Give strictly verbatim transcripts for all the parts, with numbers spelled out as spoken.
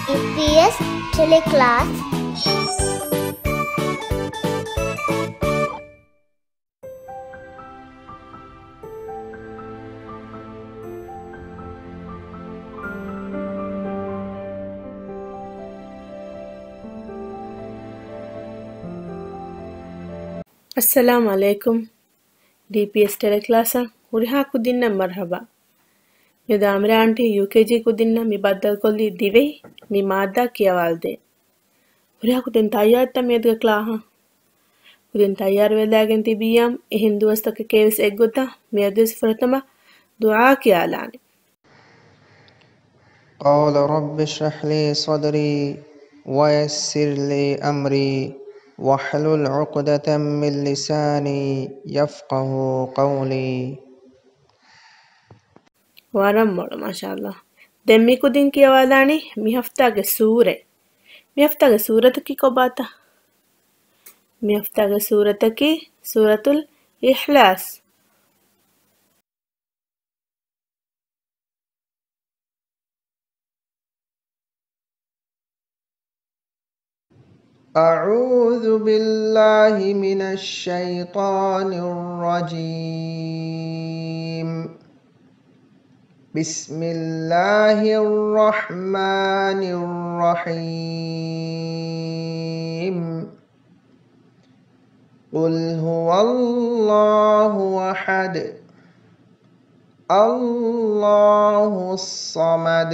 ޑީޕީއެސް ޓެލެ ކްލާސް. އައްސަލާމު ޢަލައިކުމް. ޑީޕީއެސް ޓެލެ ކްލާސަށް ހުރިހާ ކުދިންނަށް މަރުޙަބާ. މިއަދު އާމިރާ އާންޓީ ޔޫކޭޖީ ކުދިންނަށް މި ބައްދަލުކޮށްލީ ދިވެހި މި މާއްދާ ކިޔަވާލަދޭން. ހުރިހާ ކުދިން ތައްޔާރުތަ މިއަދުގެ ކްލާހަށް؟ ކުދިން ތައްޔާރުވެލާގެން ތިބިއްޔާ، އެހެން ދުވަސްތަކެކޭވެސް އެއްގޮތަށް މިއަދުވެސް ފުރަތަމަ ދުޢާ ކިޔާލާނެ. قال رب اشرح لي صدري ويسر لي أمري واحلل عقدة من لساني يفقهوا قولي. ވަރަށް މޮޅު، މާޝާﷲ. ދެން މި ކުދިން ކިޔަވާލާނީ މި ހަފްތާގެ ސޫރަތް. މި ހަފްތާގެ ސޫރަތަކީ ކޮބާތަ؟ މި ހަފްތާގެ ސޫރަތަކީ ސޫރަތުލް އިޚްލާޞް. أعوذ بالله من الشيطان الرجيم. بسم الله الرحمن الرحيم. قل هو الله أحد، الله الصمد،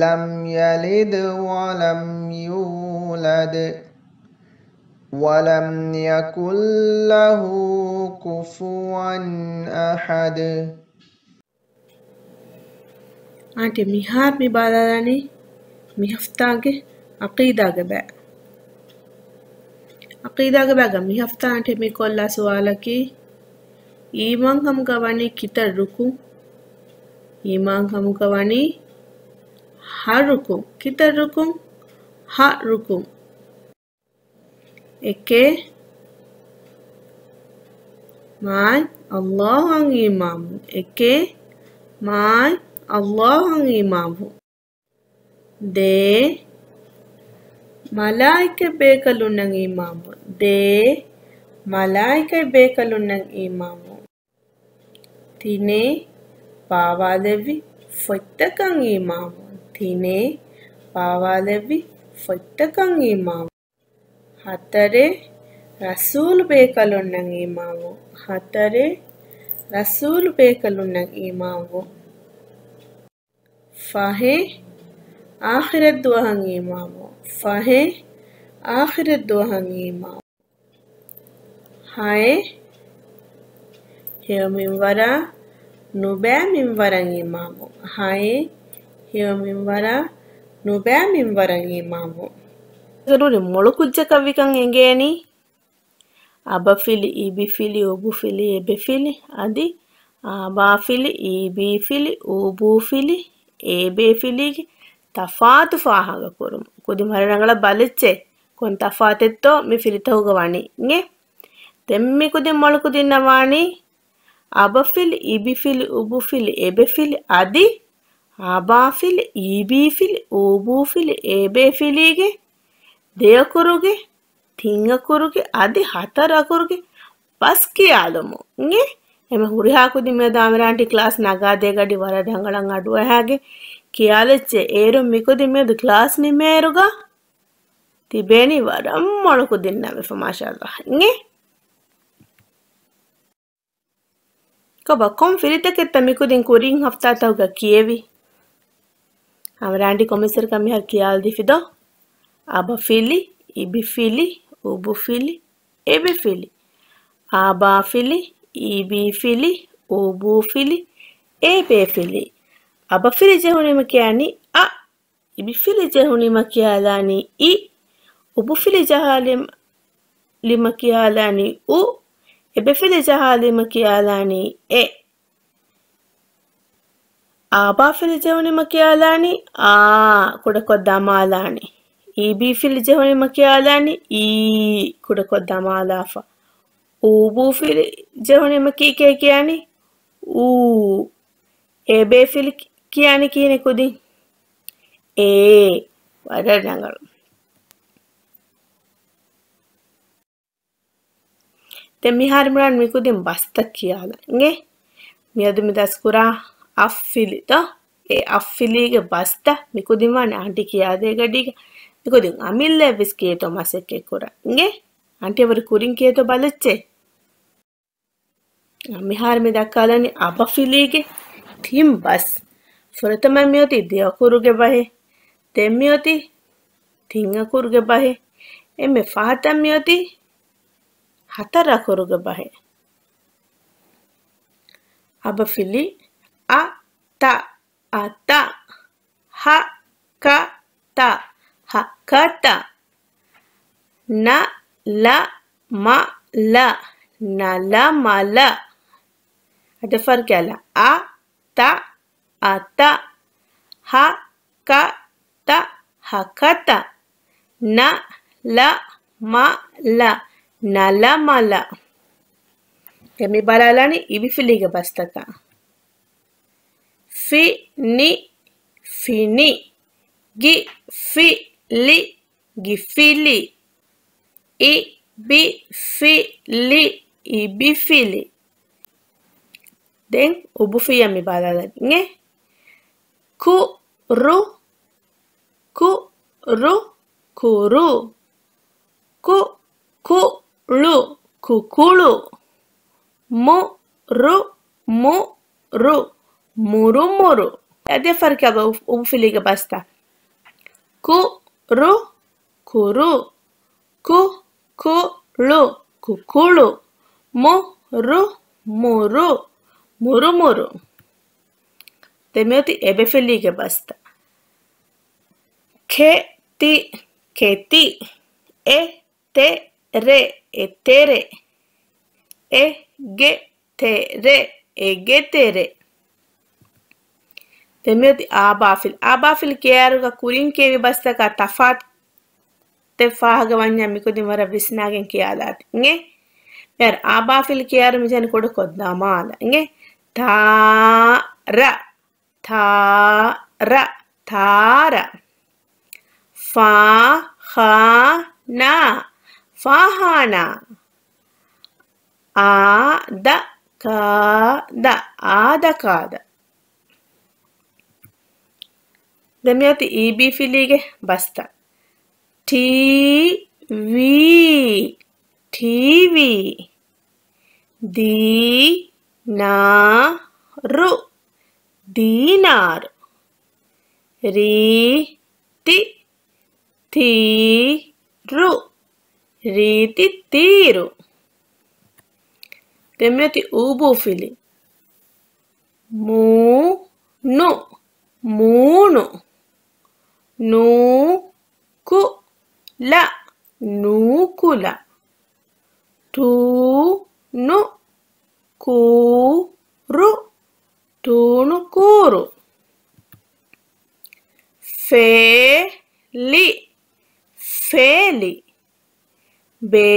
لم يلد ولم يولد، ولم يكن له كفوا أحد. އާންޓީ، މިހާރު މި ބާލާލާނީ މި ހަފްތާގެ ޢަޤީދާގެ ބައި. ޢަޤީދާގެ ބައިގަ މި ހަފްތާ އާންޓީ މި ކޮށްލާ ސުވާލަކީ، އީމާންކަމުގަ ވަނީ ކިތައް ރުކުން؟ އީމާންކަމުގަ ވަނީ ހަ ރުކުން. ކިތައް ރުކުން؟ ހަ ރުކުން. އެކެއް، މާތް ﷲ އަށް އީމާންވުން. އެކެއް، މާތް ﷲ އަށް އީމާންވުން. ދޭ، މަލާއިކަތް ބޭކަލުންނަށް އީމާންވުން. ދޭ، މަލާއިކަތް ބޭކަލުންނަށް އީމާންވުން. ތިނެއް، ބާވާލެއްވި ފޮތްތަކަށް އީމާންވުން. ތިނެއް، ބާވާލެއްވި ފޮތްތަކަށް އީމާންވުން. ހަތަރެއް، ރަސޫލު ބޭކަލުންނަށް އީމާންވުން. ހަތަރެއް، ރަސޫލު ބޭކަލުންނަށް އީމާންވުން. ފަހެއް، އާޚިރަތްދުވަހަށް އީމާންވުން. ފަހެއް، އާޚިރަތްދުވަހަށް އީމާންވުން. ހައެއް، ހެޔޮ މިންވަރާ ނުބައި މިންވަރަށް އީމާންވުން. ހައެއް، ހެޔޮ މިންވަރާ ނުބައި މިންވަރަށް އީމާންވުން. ޒަރޫރީ މޮޅު ކުއްޖަކަށް ވިކަން އެނގޭނީ. އަބަފިލި، އިބިފިލި، އުބުފިލި، އެބެފިލި އަދި އާބާފިލި، އީބީފިލި، އޫބޫފިލި، އޭބޭފިލީގެ ތަފާތު ފާހަގަކުރުމަށް. ކުދިން ވަރަށް ރަނގަޅަށް ބަލައްޗޭ، ކޮން ތަފާތެއްތޯ މި ފިލިތަކުގަ ވަނީ އިނގޭ. ދެން މި ކުދިން މޮޅު ކުދިންނަށް ވާނީ އަބަފިލި، އިބިފިލި، އުބުފިލި، އެބެފިލި އަދި އާބާފިލި، އީބީފިލި، އޫބޫފިލި، އޭބޭފިލީގެ ދެއަކުރުގެ، ތިންއަކުރުގެ އަދި ހަތަރު އަކުރުގެ ބަސް ކިޔާލުމުން އިނގޭ. އެމެ ހުރިހާ ކުދިން މިއަދު އާމިރާ އާންޓީ ކްލާސް ނަގާދޭ ގަޑި ވަރަށް ރަނގަޅަށް އަޑުއަހާގެ ކިޔާލައްޗޭ. އޭރުން މިކުދިން މިއަދު ކްލާސް ނިމޭއިރުގަ ތިބޭނީ ވަރަށް މޮޅު ކުދިންނާ ވެފަ، މާޝާﷲ އިނގޭ. ކޮބާ ކޮން ފިލިތަކެއްތަ މިކުދިން ކުރިން ހަފްތާތަކުގަ ކިޔެވި؟ އާމިރާ އާންޓީ ކޮމެންޓްސްއަކަށް މިހާރު ކިޔާލަދީފި ދޯ؟ އަބަފިލި، އިބިފިލި، އުބުފިލި، އެބެފިލި. އާބާފިލި، އީބީފިލި، އޫބޫފިލި، އޭބޭފިލި. އަބަފިލި ޖެހުނީމަ ކިޔާނީ އަ. އިބިފިލި ޖެހުނީމަ ކިޔާލާނީ އި. އުބުފިލި ޖަހާލީމަ ކިޔާލާނީ އު. އެބެފިލި ޖަހާލީމަ ކިޔާލާނީ އެ. އާބާފިލި ޖެހުނީމަ ކިޔާލާނީ އާ، ކުޑަކޮށް ދަމާލާނީ. އީބީފިލި ޖެހުނީމަ ކިޔާލާނީ އީ، ކުޑަކޮށް ދަމާލާފަ. އޫބޫފިލި ޖެހުނީމަ ކީކޭ ކިޔާނީ އޫ. އޭބޭފިލި ކިޔާނީ ކިހިނެއް ކުދިން؟ އޭ. ވަރަށް ރަނގަޅު. ދެން މިހާރު މި ކުދިން ބަސްތައް ކިޔާލަން އިނގޭ. މިއަދު މި ދަސްކުރާ އަށްފިލި ދޯ؟ އެ އަށްފިލީގެ ބަސްތައް މި ކުދިން ވާނެ އަނޑި ކިޔާދޭ ގަޑީގަ. މި ކުދިން އަމިއްލައަށް ވެސް ކިޔޭތޯ މަސައްކަތް ކުރަން އިނގޭ. އަނޑިއަށް ވުރެ ކުރިން ކިޔޭތޯ ބަލައްޗޭ. މިހާރު މި ދައްކާލަނީ އަބަފިލީގެ ތިން ބަސް. ފުރަތަމަ މިއޮތީ ދެ އަކުރުގެ ބަހެއް. ދެން މިއޮތީ ތިން އަކުރުގެ ބަހެއް. އެންމެ ފަހަތަށް މިއޮތީ ހަތަރު އަކުރުގެ ބަހެއް. އަބަފިލި އަ، ތަ، އަތަ. ހަ، ކަ، ތަ، ހަކަތަ. ނަ، ލަ، މަ، ލަ، ނަލަމަލަ. އަދި ފަހަރު ކިޔާލަން. އަ، ތަ، އަތަ. ހަ، ކަ، ތަ، ހަކަތަ. ނަ، ލަ، މަ، ލަ، ނަލަމަލަ. ދެން މި ބަލާލާނީ އިބިފިލީގެ ބަސްތަކަށް. ފި، ނި، ފިނި. ގި، ފި، ލި، ގިފިލި. އި، ބި، ފި، ލި، އިބިފިލި. ދެން އުބުފިއްޔާ މި ބަލާލަން އިނގޭ. ކު، ރު، ކު، ރު، ކުރު. ކު، ކު، ޅު، ކުކުޅު. މު، ރު، މު، ރު، މުރުމުރު. އަދި ފަހަރު ކިޔާލަން އު-، އުބުފިލީގެ ބަސްތައް. ކު، ރު، ކުރު. ކު، ކު، ޅު، ކުކުޅު. މު، ރު، މުރު، މުރުމުރު. ދެން މިއޮތީ އެބެފިލީގެ ބަސްތައް. ކެ، ތި، ކެތި. އެ، ތެ، ރެ، އެތެރެ. އެ، ގެ، ތެ، ރެ، އެގެތެރެ. ދެން މިއޮތީ އާބާފިލި. އާބާފިލި ކިޔާއިރުގަ ކުރިން ކިޔެވި ބަސްތަކާ ތަފާތު ތެއް ފާހަގަވަންޏާ މިކުދިން ވަރަށް ވިސްނާގެން ކިޔާލާތި އިނގޭ. މިހާރު އާބާފިލި ކިޔާއިރު މި ޖަހަނީ ކުޑަކޮށް ދަމާލަ އިނގޭ. ތާ، ރަ، ތާ، ރަ، ތާރަ. ފާ، ޚާ، ނާ، ފާހާނާ. އާ، ދަ، ކާ، ދަ، އާދަކާދަ. ދެން މިއޮތީ އީބީ ފިލީގެ ބަސްތައް. ޓީ، ވީ، ޓީވީ. ދީ، ނާ، ރު، ދީނާރު. ރީ، ތި، ތީ، ރު، ރީތި ތީރު. ދެން މިއޮތީ އޫބޫ ފިލި. މޫ، ނު، މޫނު. ނޫ، ކު، ލަ، ނޫކުލަ. ޓޫ، ނު، ކޫ، ރު، ޓޫނުކޫރު. ފޭ، ލި، ފޭލި. ބޭ،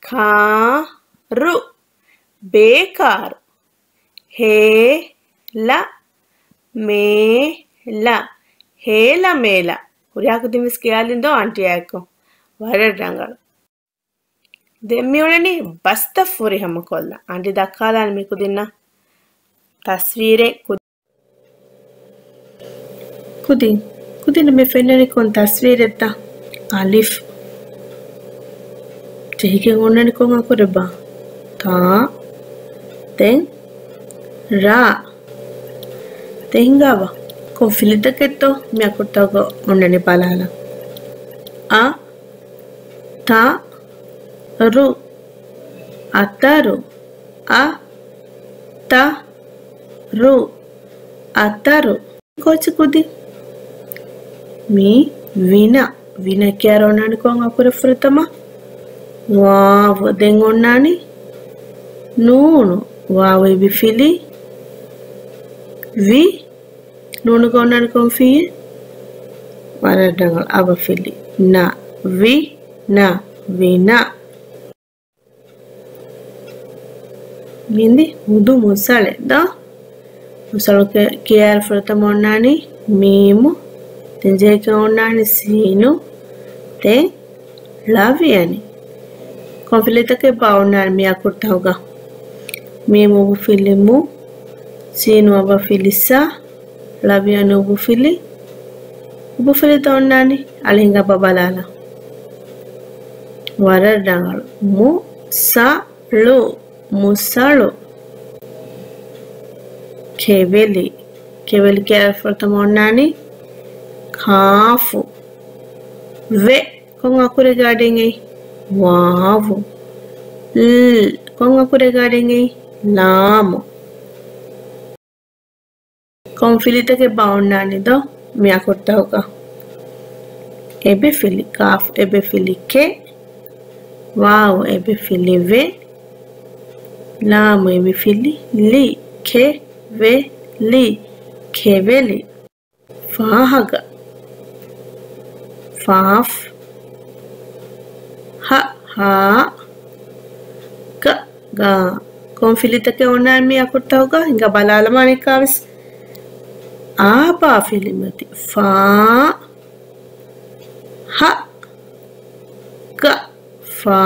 ކާ، ރު، ބޭކާރު. ހޭ، ލަ، މޭ، ލަ، ހޭލަމޭލަ. ހުރިހާ ކުދިން ވެސް ކިޔާލިން ދޯ އަންޓިއާއެކު. ވަރަށް ރަނގަޅު. ދެން މިއުޅެނީ ބަސްތައް ފުރިހަމަކޮށްލަން. އަނޑި ދައްކާލާނެ މި ކުދިންނަށް ތަސްވީރެއް ކު-، ކުދިން، ކުދިން މި ފެންނަނީ ކޮން ތަސްވީރެއްތަ؟ އަލިފް. ޖެހިގެން އޮންނަނީ ކޮން އަކުރެއްބާ؟ ތާ. ދެން ރާ. ދެން ހިނގާބަ؟ ކޮން ފިލިތަކެއްތޯ މި އަކުރުތަކުގަ އޮންނަނީ ބަލާލަން. އަ، ތަ، ރު، އަތަރު. އަ، ތަ، ރު، އަތަރު. ކޯޗި ކުދިން؟ މީ ވިނަ. ވިނަ ކިޔާއިރު އޮންނާނީ ކޮން އަކުރެއް ފުރަތަމަ؟ ވާވު. ދެން އޮންނާނީ ނޫނު. ވާވު އިބިފިލި ވި. ނޫނުގަ އޮންނާނީ ކޮން ފިއްޔެއް؟ ވަރަށް ރަނގަޅު، އަބަފިލި ނަ. ވި، ނަ، ވިނަ. މި އިނދީ ހުދު މުސަޅެއް ދޯ؟ މުސަޅު ކި-، ކިޔާއިރު ފުރަތަމަ އޮންނާނީ މީމު، ދެން ޖޭގަ އޮންނާނީ ސީނު. ދެން ޅަވިޔަނި. ކޮން ފިލިތަކެއްބާ އޮންނާނީ މި އަކުރުތަކުގަ؟ މީމު އުބުފިލި މު، ސީނު އަބަފިލި ސަ، ޅަވިޔަނި އުބުފިލި، އުބުފިލިތައް އޮންނާނީ. އަޅެ ހިނގާ ބަ ބަލާލަ. ވަރަށް ރަނގަޅު. މު، ސަ، ޅު. މުސަޅު. ކެވެލި. ކެވެލި ކިޔާ ފުރަތަމަ އޮންނާނީ ކާފު. ވެ. ކޮން އަކުރެއްގެ އަޑެއް އެއީ؟ ވާވު. ލް. ކޮން އަކުރެއްގެ އަޑެއް އެއީ؟ ލާމު. ކޮން ފިލިތަކެއްބާ އޮންނާނީ ދޯ މި އަކުރުތަކުގަ؟ އެބެފިލި. ކާފު އެބެފިލި ކެ. ވާވު އެބެފިލި ވެ. ލާމު އެބެފިލި ލި. ކެ ވެ ލި. ކެވެލި. ފާހަގަ. ފާފް. ހަ ހާ. ގަ ގާ. ކޮން ފިލިތަކެއް އޮންނާނީ މި އަކުރުތަކުގަ؟ ހިނގާ ބަލާލަމާ އަނެއްކާވެސް. އާ ބާ ފިލި މަތި. ފާ ހަ ގަ. ފާ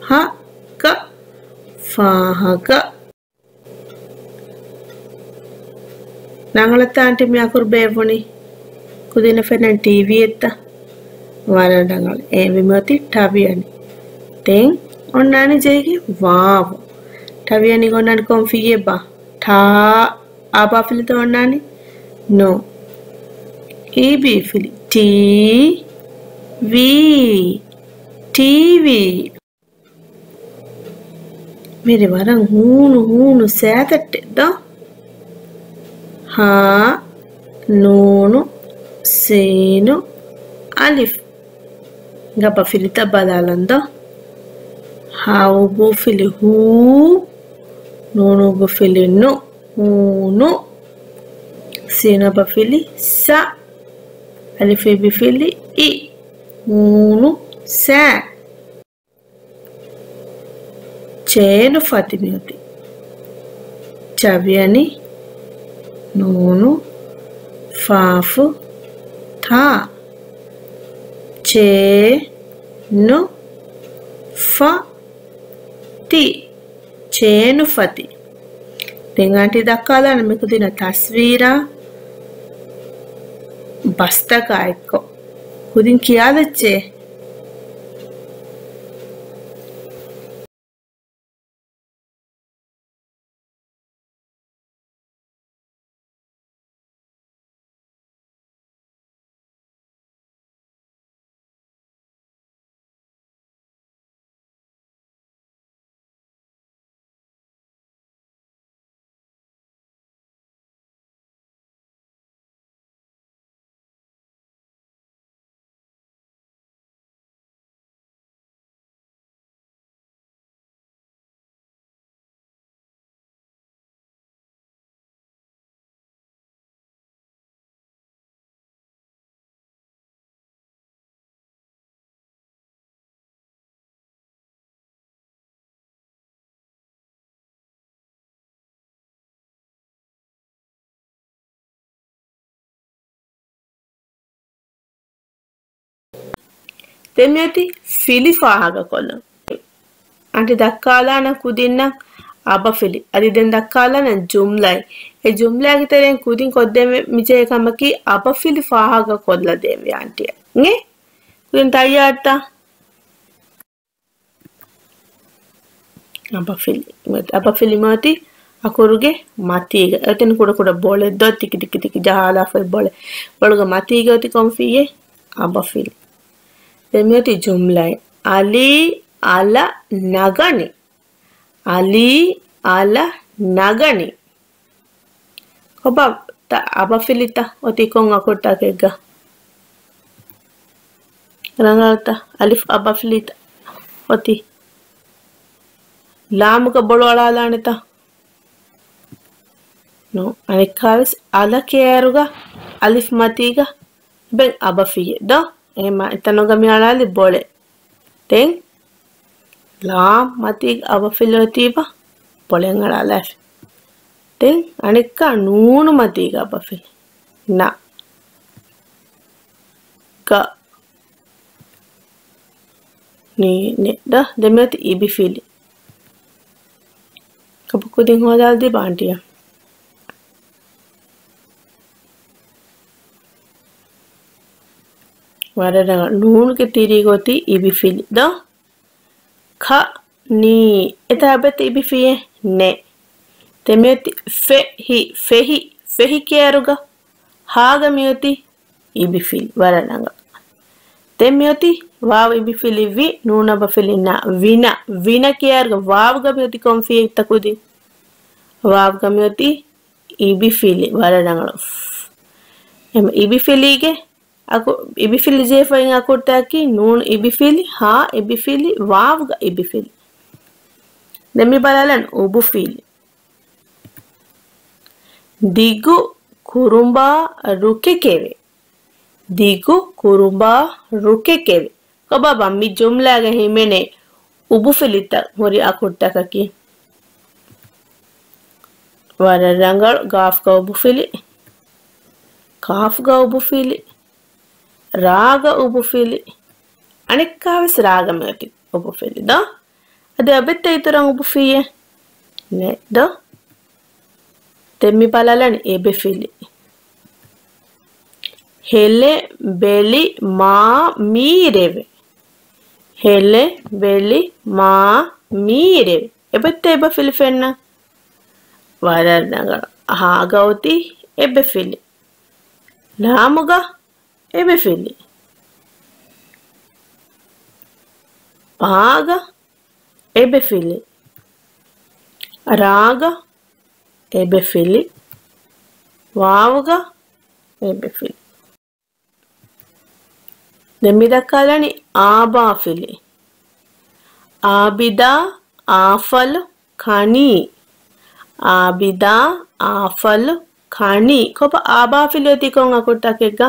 ހަ ގަ. ފާހަގަ. ރަނގަޅަށްތަ އާންޓީ މި އަކުރު ބޭއްވުނީ؟ ކުދިންނަށް ފެންނަނީ ޓީވީއެއްތަ؟ ވަރަށް ރަނގަޅު. އެ މި މިއޮތީ ޓަވިޔަނި. ދެން އޮންނާނީ ޖޭގެ ވާވު. ޓަވިޔަނި އޮންނާނީ ކޮން ފިއްޔެއްބާ؟ ޓާ. އާ ބާ ފިލިތައް އޮންނާނީ؟ ނޯ. އީ ބީ ފިލި. ޓީ ވީ. ޓީވީ. މިރޭ ވަރަށް ހޫނު ހޫނު ސައިތައްޓެއް ދޯ. ހާ، ނޫނު، ސީނު، އަލިފް. ހިނގާ ބާ ފިލިތައް ބަލާލަން ދޯ. ހާ އުބު ފިލި ހޫ، ނޫނު އުބު ފިލި ނު، ހޫނު. ސީނު އަބަ ފިލި ސަ، އަލިފް އިބި ފިލި އި، ހޫނު ސަ. ޗޭނު ފަތި މިއޮތީ. ޗަވިޔަނި، ނޫނު، ފާފު، ތާ. ޗޭ، ނު، ފަ، ތި. ޗޭނު ފަތި. ދެން އާންޓީ ދައްކާލާނަ މި ކުދިންނަށް ތަސްވީރާ ބަސްތަކާ އެއްކޮށް. ކުދިން ކިޔާލައްޗޭ. ދެން މިއޮތީ ފިލި ފާހަގަކޮށްލުން. އަންޓި ދައްކާލާނަ ކުދިންނަށް އަބަފިލި. އަދި ދެން ދައްކާލާނަ ޖުމްލައެއް. އެ ޖުމްލައިގެ ތެރެއިން ކުދިން ކޮށްދޭން މިޖެހޭ ކަމަކީ އަބަފިލި ފާހަގަކޮށްލަދޭންވެ އަންޓިއަށް. އިނގޭ؟ ކުދިން ތައްޔާރުތަ؟ އަބަފިލި. އަބަފިލި މިއޮތީ އަކުރުގެ މަތީގަ. އެތަން ކުޑަ ކުޑަ ބޮޅެއް ދޯ، ތިކި ތިކި ތިކި ޖަހާލާފައި ބޮޅެއް. ބޮޅުގެ މަތީގަ އޮތީ ކޮން ފިއްޔެއް؟ އަބަފިލި. ދެން މިއޮތީ ޖުމްލައެއް. އަލީ އަލަށް ނަގަނީ. އަލީ އަލަށް ނަގަނީ. ކޮބާ ތަ-، އަބަފިލިތައް އޮތީ ކޮން އަކުރުތަކެއްގަ؟ ރަނގަޅުތަ؟ އަލިފް އަބަފިލިތައް އޮތީ. ލާމުގަ ބޮޅު އަޅާލާނެތަ؟ ނޫން. އަނެއްކާވެސް އަލަކޭ އޭރުގަ އަލިފް މަތީގަ އެބައިން އަބަފިއްޔެއް ދޯ؟ އެހެމަ އެތަނުގަ މި އަޅާލި ބޮޅެއް. ދެން ލާމް މަތީގަ އަބަފިލި އޮތީބަ ބޮޅެއް އަޅާލާފި. ދެން އަނެއްކާ ނޫނު މަތީގަ އަބަފިލި. ނަ. ކަ. ނީ ނެއް ދޯ؟ ދެން މިއޮތީ އިބިފިލި. ކޮބާ ކުދިން ހޯދާލަދީބަ އާންޓީއަށް. ވަރަށް ރަނގަޅު. ނޫނުގެ ތިރީގަ އޮތީ އިބިފިލި ދޯ؟ ކަ، ނީ. އެތާ އެބައޮތީ އިބިފިލިއެއް؟ ނެއް. ދެން މިއޮތީ ފެ، ހި، ފެހި، ފެހި ކިޔާއިރުގަ ހާގަ މިއޮތީ އިބިފިލި. ވަރަށް ރަނގަޅު. ދެން މިއޮތީ ވާވު އިބިފިލި ވި، ނޫނަށް އަބަފިލި ނަ، ވިނަ. ވިނަ ކިޔާއިރުގަ ވާވުގަ މިއޮތީ ކޮން ފިޔަތްތަ ކުދިން؟ ވާވުގަ މިއޮތީ އިބިފިލި. ވަރަށް ރަނގަޅު. އެހެން އިބިފިލީގެ އަކު، އިބިފިލި ޖެހިފައި އިން އަކުރުތަކަކީ ނޫނު އިބިފިލި، ހާ އިބިފިލި، ވާވުގަ އިބިފިލި. ދެން މި ބަލާލަން އުބުފިލި. ދިގު ކުރުނބާ ރުކެކެވެ. ދިގު ކުރުނބާ ރުކެކެވެ. ކޮބާބާ މި ޖުމްލާގަ ހިމެނޭ އުބުފިލިތައް ހުރި އަކުރުތަކަކީ؟ ވަރަށް ރަނގަޅު. ގާފްގަ އުބުފިލި، ކާފްގަ އުބުފިލި، ރާގަ އުބުފިލި، އަނެއްކާވެސް ރާގަ މިއޮތީ އުބުފިލި ދޯ؟ އަދި އެބައޮތްތަ އިތުރަށް އުބުފިއްޔެއް؟ ނެއް ދޯ؟ ދެން މި ބަލާލަން އެބެފިލި. ހެލެ ބެލި މާ މީރެވެ. ހެލެ ބެލި މާ މީރެވެ. އެބައޮތްތަ އެބަފިލި ފެންނަ؟ ވަރަށް ރަނގަޅު. ހާގަ އޮތީ އެބެފިލި. ލާމުގަ އެބެފިލި. ބާގަ އެބެފިލި. ރާގަ އެބެފިލި. ވާވުގަ އެބެފިލި. ދެން މި ދައްކާލަނީ އާބާފިލި. އާބިދާ އާފަލު ކަނީ. އާބިދާ އާފަލު ކަނީ. ކޮބާ އާބާފިލި އޮތީ ކޮން އަކުރުތަކެއްގަ؟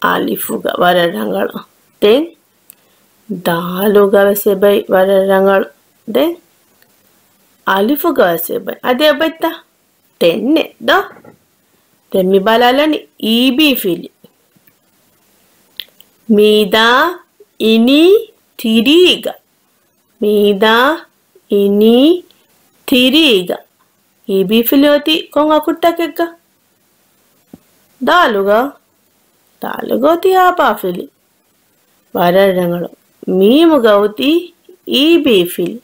އަލިފުގަ. ވަރަށް ރަނގަޅު. ދެން ދާލުގަ ވެސް އެބައި. ވަރަށް ރަނގަޅު. ދެން އަލިފުގަ ވެސް އެބައި. އަދި އެބައޮތްތަ؟ ދެން ނެއް ދޯ؟ ދެން މި ބަލާލަނީ އީބީފިލި. މީދާ އިނީ ތިރީގަ. މީދާ އިނީ ތިރީގަ. އީބީފިލި އޮތީ ކޮން އަކުރުތަކެއްގަ؟ ދާލުގަ. ދާލުގަ އޮތީ އާބާފިލި. ވަރަށް ރަނގަޅު. މީމުގަ އޮތީ އީބީފިލި.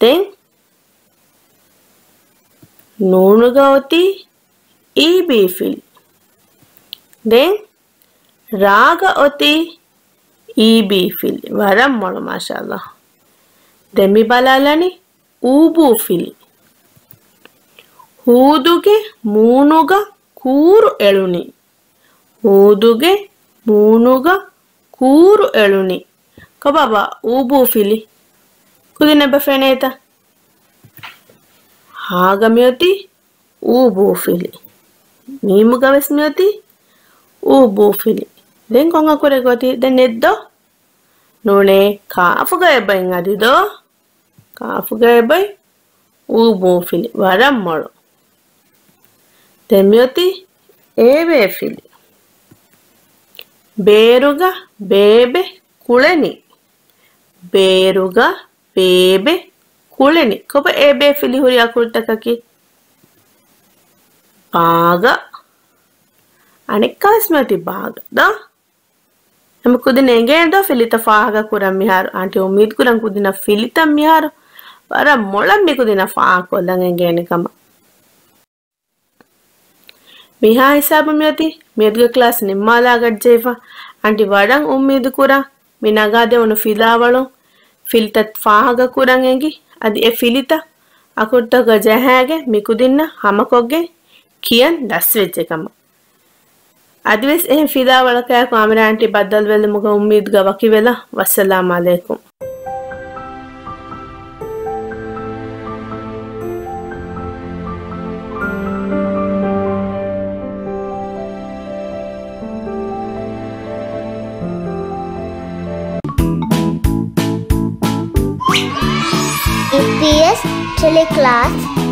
ދެން ނޫނުގަ އޮތީ އީބީފިލި. ދެން ރާގަ އޮތީ އީބީފިލި. ވަރަށް މޮޅު، މާޝާﷲ. ދެން މި ބަލާލަނީ އޫބޫފިލި. ހޫދުގެ މޫނުގަ ކޫރު އެޅުނީ. ހޫދުގެ މޫނުގަ ކޫރު އެޅުނީ. ކޮބާބާ އޫބޫފިލި؟ ކުދިން އެބަ ފެނޭތަ؟ ހާގަ މިއޮތީ އޫބޫފިލި. މީމުގަ ވެސް މިއޮތީ އޫބޫފިލި. ދެން ކޮން އަކުރެއްގަ އޮތީ؟ ދެން ނެއް ދޯ؟ ނޫނޭ، ކާފުގަ އެބައިން އަދި ދޯ؟ ކާފުގަ އެބައި އޫބޫފިލި. ވަރަށް މޮޅު. ދެން މިއޮތީ އޭބޭފިލި. ބޭރުގަ ބޭބެ ކުޅެނީ. ބޭރުގަ ބޭބެ ކުޅެނީ. ކޮބާ އޭބޭފިލި ހުރި އަކުރުތަކަކީ؟ ބާގަ. އަނެއްކާވެސް މިއޮތީ ބާގަ ދޯ؟ އެމަ ކުދިން އެނގޭނެ ދޯ ފިލިތައް ފާހަގަކުރަން މިހާރު؟ އާންޓީ އުއްމީދުކުރަން ކުދިނަށް ފިލިތައް މިހާރު ވަރަށް މޮޅަށް މި ކުދިނަށް ފާހަގަކޮށްލަން އެނގޭނެ ކަމަށް. މިހާ ހިސާބުން މިއޮތީ މިއަދުގެ ކްލާސް ނިންމާލާ ގަޑިޖެހިފަ. އާންޓީ ވަރަށް އުއްމީދުކުރާ މި ނަގާދެވުނު ފިލާވަޅުން ފިލިތައް ފާހަގަކުރަން އެނގި، އަދި އެ ފިލިތައް އަކުރުތަކުގަ ޖަހާގެން މިކުދިންނަށް ހަމަކޮށްގެން ކިޔަން ދަސްވެއްޖެ ކަމަށް. އަދިވެސް އެހެން ފިލާވަޅަކާއެކު އާމިރާ އާންޓީ ބައްދަލުވެލުމުގެ އުއްމީދުގަ ވަކިވެލަ. ވައްސަލާމް އަލައިކުމް. އީޕީއެސް ޓެލެކްލާސް.